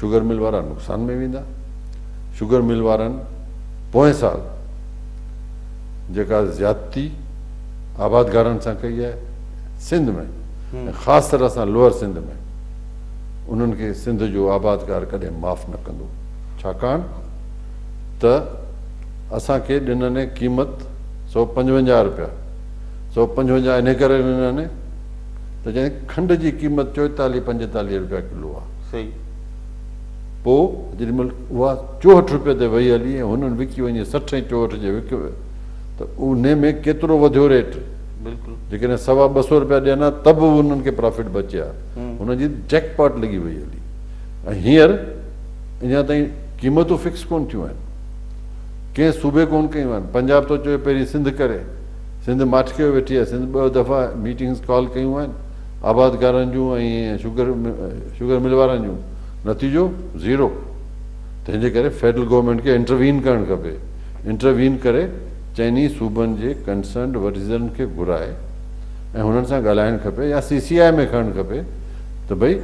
شگر مل وارا نقصان ۾ ويندا. شگر مل وارن پوئين سال جيڪا زيادتي آبادگارن سان ڪئي آهي سنڌ ۾ ۽ خاص طرح سان لوئر سنڌ ۾ انهن کي سنڌ جو آبادگار ڪڏهن معاف نه ڪندو ڇاڪاڻ ته اسان کي ڏنن قيمت 155 روپيا 155 انهي ڪري ڏنن ته جڏهن کنڊ جي قيمت 44 45 روپيا ڪلو آهي صحيح. پوء جيڏي مهل اها 64 روپيه تي وئي هلي ۽ هنن وڪي وڃي 60 ۽ 64 جي وڪ ته انهي ۾ ڪيترو وڌيو ريٽ؟ بلڪل. جيڪڏهن سوا ٻه سو روپيا ڏين ها ته به انهن کي پرافٽ بچي ها. هنن جي جيڪ پاٽ لڳي وئي هلي ۽ هينئر اڃا تائين قيمتون فڪس ڪونه ٿيون آهن. ڪنهن صوبي ڪونه ڪيون آهن. پنجاب ٿو چوي پهرين سنڌ ڪري. سنڌ ماٺ ڪيو ويٺي آهي. سنڌ ٻه دفعا ميٽنگز ڪال ڪيون آهن آبادگارن جون ۽ شگر شگر مل وارن جون. نتيجو زيرو. تنهن جي ڪري فيڊرل گورنمينٽ کي انٽروين ڪرڻ کپي. انٽروين ڪري چئني صوبن جي ڪنسرنڊ وزيرن کي گهرائي ۽ هنن سان ڳالهائڻ کپي يا سي سي آء ۾ کڻڻ کپي ته ڀئي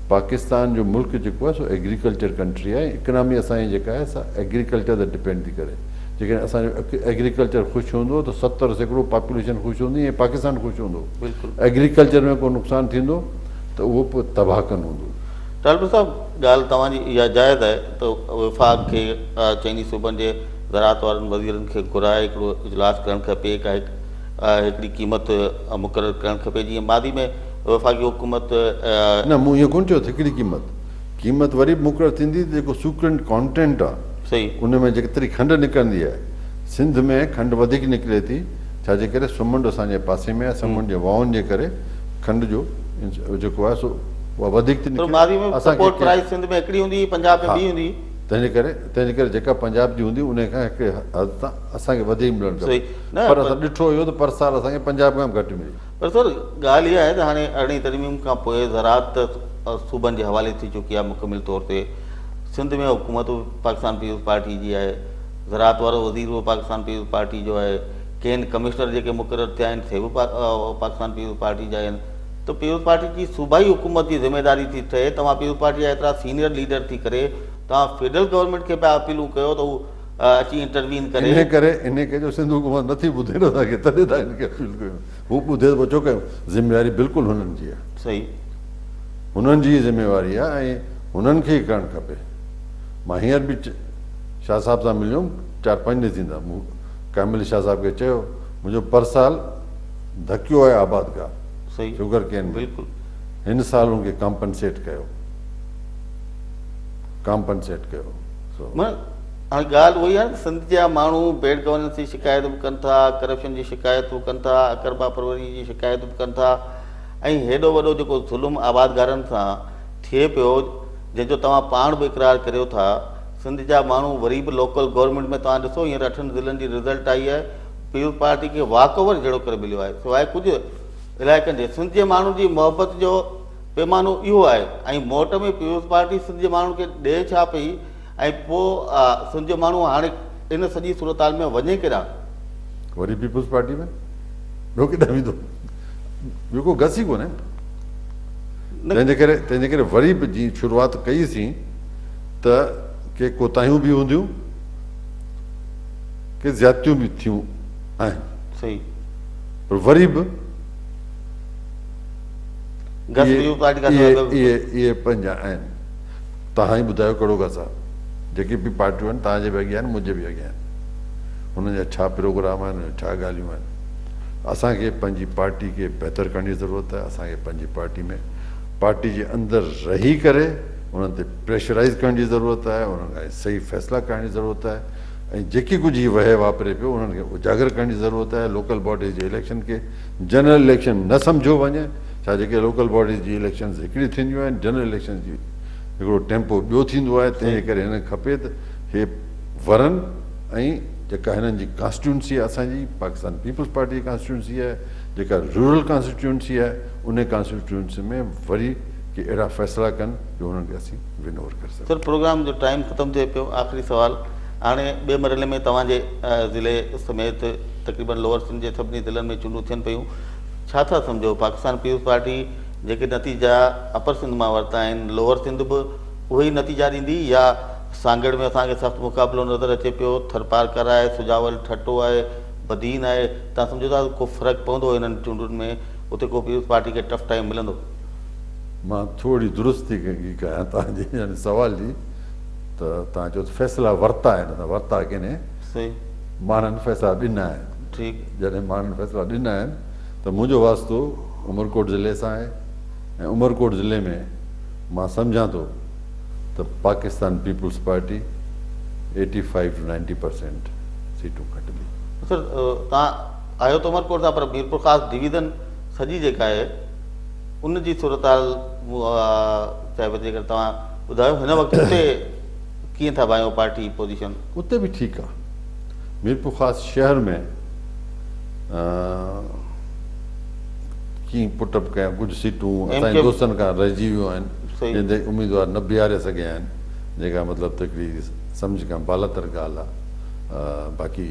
پاڪستان جو ملڪ جيڪو آهي سو ايگريڪلچر ڪنٽري آهي ۽ اڪنامي اسان جي جيڪا آهي سا ايگريڪلچر تي ڊپينڊ ٿي ڪري جيڪڏهن اسان جو ايگريڪلچر خوش هوندو ته 70% پاپوليشن خوش هوندي ۽ پاڪستان خوش هوندو ايگريڪلچر ۾ ڪو نقصان ٿيندو ته اهو پوء تباهه ڪن هوندو. ٽالپر صاحب ڳالهه توهان جي اها جائز آهي ته وفاق کي چئني صوبن جي زراعت وارن وزيرن کي گهرائي هڪڙو اجلاس ڪرڻ کپي ڪا هڪڙي قيمت مقرر ڪرڻ کپي جيئن ماضي ۾ وفاقي حڪومت. نه مون ائين ڪونه چيو ته هڪڙي قيمت، قيمت وري به مقرر ٿيندي ته جيڪو سوڪرنٽ ڪانٽينٽ آ ان ۾ جيتري کنڊ نڪرندي آهي سنڌ ۾ کنڊ وڌيڪ نڪري ٿي ڇا جي ڪري سمنڊ اسان جي پاسي ۾ آهي سمنڊ جي وائن جي ڪري کنڊ جو جيڪو آهي سو اها وڌيڪ ٿي نڪري ماضي ۾ سپورٽ پرائس سنڌ ۾ هڪڙي هوندي هئي پنجاب ۾ ٻي هوندي هئي. تنهن جي ڪري تنهن جي ڪري جيڪا پنجاب جي هوندي انهي کان هڪڙي حد تان اسان کي وڌيڪ ملڻ کپي پر اسان ڏٺو اهو ته پر سال اسان کي پنجاب کان به گهٽ ملي. پر سر ڳالهه اها آهي ته هاڻي ارڙهين ترميم کان پوء زراعت ته صوبن جي حوالي ٿي چڪي آهي مڪمل طور تي سنڌ ۾ حڪومت به پاڪستان پيپلز پارٽي جي آهي زراعت وارو وزير به پاڪستان پيپلز پارٽي جو آهي ڪين ڪمشنر جيڪي مقرر ٿيا آهن سي به پاڪستان پيپلز پارٽي جا آهن ته پيپلز پارٽي جي صوبائي حڪومت جي ذميواري ٿي ٺهي توهان پيپلز پارٽي جا ايترا سينيئر ليڊر ٿي ڪري توهان فيڊرل گورنمينٽ کي پيا اپيلون ڪيو ته هو اچي انٽروين ڪري. انهي ڪري انهي ڪري جو سنڌ حڪومت نٿي ٻڌي نه اسان کي تڏهن ٿا هن کي اپيل ڪيون هو ٻڌي ته پوء ڇو ڪيون ذميواري بلڪل هنن جي آهي. صحيح. هنن جي ئي ذميواري آهي ۽ هنن کي ئي ڪرڻ کپي. مان هينئر به شاهه صاحب سان مليو هوم چار پنج ڏينهن ٿيندا مون قائم علي شاهه صاحب کي چيو منهنجو پرسال ڌڪيو آهي آبادگار صحيح شگر ڪين ۾ بلڪل. هن سال ان کي ڪامپنسيٽ ڪيو ڪامپنسيٽ ڪيو سو. معنيٰ هاڻي ڳالهه اها ئي آهي نه ته سنڌ جا ماڻهو بيڊ گورننس جي شڪايت به ڪن ٿا، ڪرپشن جي شڪايت به ڪن ٿا، اقربا پروري جي شڪايت به ڪن ٿا ۽ هيڏو وڏو جيڪو ظلم آبادگارن سان ٿئي پيو جنهن جو توهان پاڻ به اقرار ڪريو ٿا، سنڌ جا ماڻهو وري به لوڪل گورنمينٽ ۾ توهان ڏسو هينئر اٺن ضلعن جي رزلٽ آئي آهي پيپلز پارٽي کي واڪ اوور جهڙو ڪري مليو آهي سواء ڪجهه علائقن جي سنڌ جي ماڻهن جي محبت جو پيمانو اهو آهي ۽ موٽ ۾ پيپلز پارٽي سنڌ جي ماڻهن کي ڏئي ڇا پئي ۽ پوء سنڌ جو ماڻهو هاڻي ان سڄي صورتحال ۾ وڃي ڪيڏانهن؟ وري پيپلز پارٽي ۾ ٻيو ڪيڏانهن ويندو؟ ٻيو ڪو گس ئي ڪونهي. تنهن جي ڪري تنهن جي ڪري وري به جيئن شروعات ڪئي سين ته ڪي ڪوتاهيون به هونديون ڪي زيادتيون به ٿيون آهن. صحيح. پر وري به گس پيپلز پارٽي کان سواء ٻيو اهي اهي پنهنجا آهن. توهان ئي ٻڌايو ڪهڙو گس آهي. جيڪي به پارٽيون آهن توهان جي به اڳيان آهن منهنجي به اڳيان آهن. هنن جا ڇا پروگرام آهن ۽ ڇا ڳالهيون آهن. اسان کي پنهنجي پارٽي کي بهتر ڪرڻ جي ضرورت آهي. اسان کي پنهنجي پارٽي ۾ پارٽي جي اندر رهي ڪري انهن تي پريشرائيز ڪرڻ جي ضرورت آهي. انهن کان صحيح فيصلا ڪرائڻ جي ضرورت آهي ۽ جيڪي ڪجهه هي وهي واپري پيو انهن کي اجاگر ڪرڻ جي ضرورت آهي. لوڪل باڊيز جي اليڪشن کي جنرل اليڪشن نه سمجهيو وڃي. ڇا جيڪي لوڪل باڊيز جي اليڪشنز هڪڙي ٿينديون آهن جنرل اليڪشنز جي هڪڙو ٽيمپو ٻيو ٿيندو آهي تنهن جي ڪري هنن کي کپي ته هي ورن ۽ جيڪا هنن جي ڪانسٽيٽيونسي آهي اسان جي پاڪستان پيپلز پارٽي جي ڪانسٽيٽيونسي آهي جيڪا رورل ڪانسٽيٽيونسي آهي ان ڪانسٽيٽيونسي ۾ وري ڪي اهڙا فيصلا ڪن جو هنن کي اسين ون اوور ڪري سگهون. سر پروگرام جو ٽائيم ختم ٿئي پيو آخري سوال هاڻي ٻئي مرحلي ۾ توهان جي ضلعي سميت تقريبن لوئر سنڌ جي سڀني ضلعن ۾ چونڊون ٿين پيون ڇا ٿا سمجهو پاڪستان پيپلز پارٽي جيڪي نتيجا اپر سنڌ مان ورتا آهن لوئر سنڌ به اهي ئي نتيجا ڏيندي يا سانگهڙ ۾ اسان کي سخت مقابلو نظر اچي پيو، ٿرپارڪر آهي، سجاول ٺٽو آهي، بدين آهي، توهان سمجهو ٿا ته ڪو فرق پوندو انهن چونڊن ۾ اتي ڪو پيپلز پارٽي کي ٽف ٽائيم ملندو؟ مان ٿوري درستي ڪيان توهان جي يعني سوال جي ته توهان چيو ته فيصلا ورتا آهن ته ورتا ڪينهي صحيح. ماڻهن فيصلا ڏنا آهن. ٺيڪ. جڏهن ماڻهن فيصلا ڏنا آهن ته منهنجو واسطو عمرڪوٽ ضلعي سان آهي ۽ عمرڪوٽ ضلعي ۾ مان سمجهان ٿو ته Pakistan Peoples Party eighty five to ninety percent سيٽون کٽندي. سر توهان آهيو ته عمرڪوٽ سان پر ميرپورخاص ڊويزن سڄي جيڪا آهي ان جي صورتحال چاهي ته جيڪر توهان ٻڌايو هن وقت اتي ڪيئن ٿا ڀانئيو پارٽي پوزيشن؟ اتي به ٺيڪ آهي. ميرپورخاص شهر ۾ ڪيئن پٽ اپ ڪيا ڪجهه سيٽون اسان جي دوستن کان رهجي ويون آهن جنهن تي اميدوار نه بيهاري سگهيا آهن جيڪا مطلب ته هڪڙي سمجهه کان بالاتر ڳالهه آهي باقي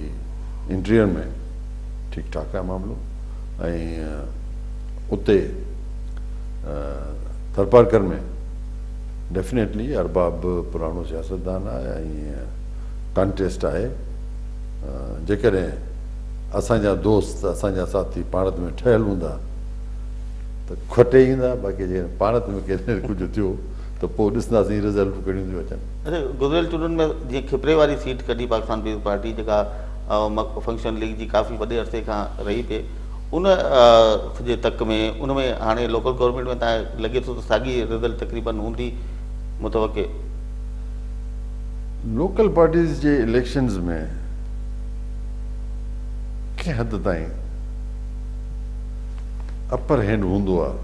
انٽريئر ۾ ٺيڪ ٺاڪ آهي معاملو ۽ اتي ٿرپارڪر ۾ ڊيفنيٽلي ارباب به پراڻو سياستدان آهي ۽ ڪانٽيسٽ آهي جيڪڏهن اسان جا دوست اسان جا ساٿي پاڻت ۾ ٺهيل هوندا ته کٽي ايندا باقي جيڪڏهن پاڻت ۾ ڪڏهن ڪجهه ٿيو ته پوء ڏسنداسين رزلٽون ڪهڙيون ٿيون اچن. اڇا گذريل چونڊن ۾ جيئن کپري واري سيٽ ڪڍي پاڪستان پيپلز پارٽي جيڪا فنڪشنل ليگ جي ڪافي وڏي عرصي کان رهي پئي ان سڄي تڪ ۾ ان ۾ هاڻي لوڪل گورنمينٽ ۾ تان لڳي ٿو ته ساڳي رزلٽ تقريبن هوندي متوقع. لوڪل باڊيز جي اليڪشنز ۾ ڪنهن حد تائين اپر هينڊ هوندو آهي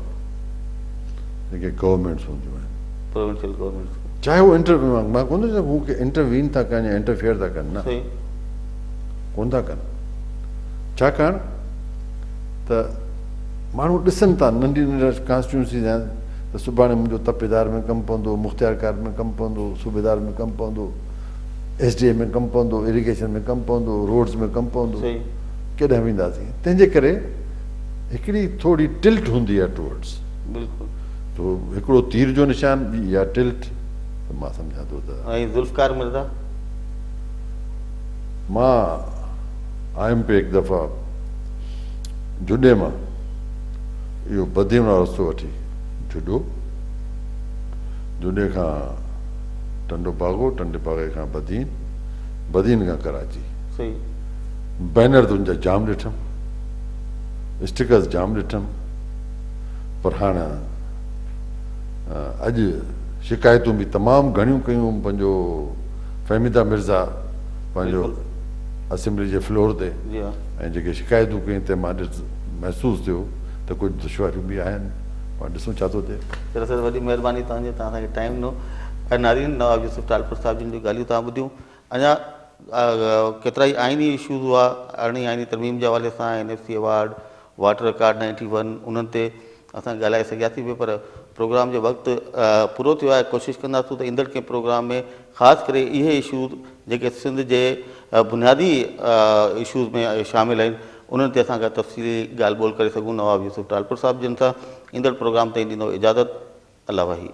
جيڪي گورنمينٽس هونديون آهن. پروونشل گورنمينٽس کي. چاهي هو انٽر مان ڪونه ٿو چوان هو انٽروين ٿا ڪن يا انٽرفيئر ٿا ڪن نه ڪونه ٿا ڪن ڇاڪاڻ ته ماڻهو ڏسن ٿا ننڍي ننڍا ڪانسٽيٽوئنسيز آهن ته سڀاڻي منهنجو تپيدار ۾ ڪم پوندو مختيارڪار ۾ ڪم پوندو صوبيدار ۾ ڪم پوندو ايس ڊي اي ۾ ڪم پوندو اريگيشن ۾ ڪم پوندو روڊز ۾ ڪم پوندو ڪيڏانهن وينداسين تنهن جي ڪري هڪڙي ٿوري ٽلٽ هوندي آهي ٽوورڊز بلڪل تو هڪڙو تير جو نشان ٻي اها ٽلٽ ته مان سمجهان ٿو ته. ۽ ذوالفقار مرزا. مان آيم پئي هڪ دفعا جهڏي مان اهو بدين وارو رستو وٺي جهڏو جهڏي کان ٽنڊو باغو ٽنڊي باغي کان بدين بدين کان ڪراچي صحيح. بينر ته ان جا جام ڏٺم اسٽڪرز جام ڏٺم پر هاڻ اڄ شڪايتون به تمام گهڻيون ڪيون پنهنجو فهميده مرزا پنهنجو اسيمبلي جي فلور تي ۽ جيڪي شڪايتون ڪيون تنهن مان ڏس محسوس ٿيو ته ڪجهه دشواريون به آهن پاڻ ڏسون ڇا ٿو ٿئي. سر سر وڏي مهرباني توهان جي توهان اسان کي ٽائيم ڏنو ۽ ناظرين نواب يوسف ٽالپر صاحب جن جون ڳالهيون توهان ٻڌيون اڃا ڪيترائي آئيني اشوز هئا ارڙهين آئيني ترميم جي حوالي سان N F C award water record ninety one انهن تي اسان ڳالهائي سگهياسين پئي پر پروگرام جو وقت پورو ٿيو آهي ڪوشش ڪنداسون ته ايندڙ ڪنهن پروگرام ۾ خاص ڪري اهي اشوز جيڪي سنڌ جي بنيادي اشوز ۾ شامل آهن انهن تي اسان ڪا تفصيلي ڳالهه ٻولهه ڪري سگهون نواب يوسف ٽالپر صاحب جن سان ايندڙ پروگرام تائين ڏيندو اجازت الله واهي.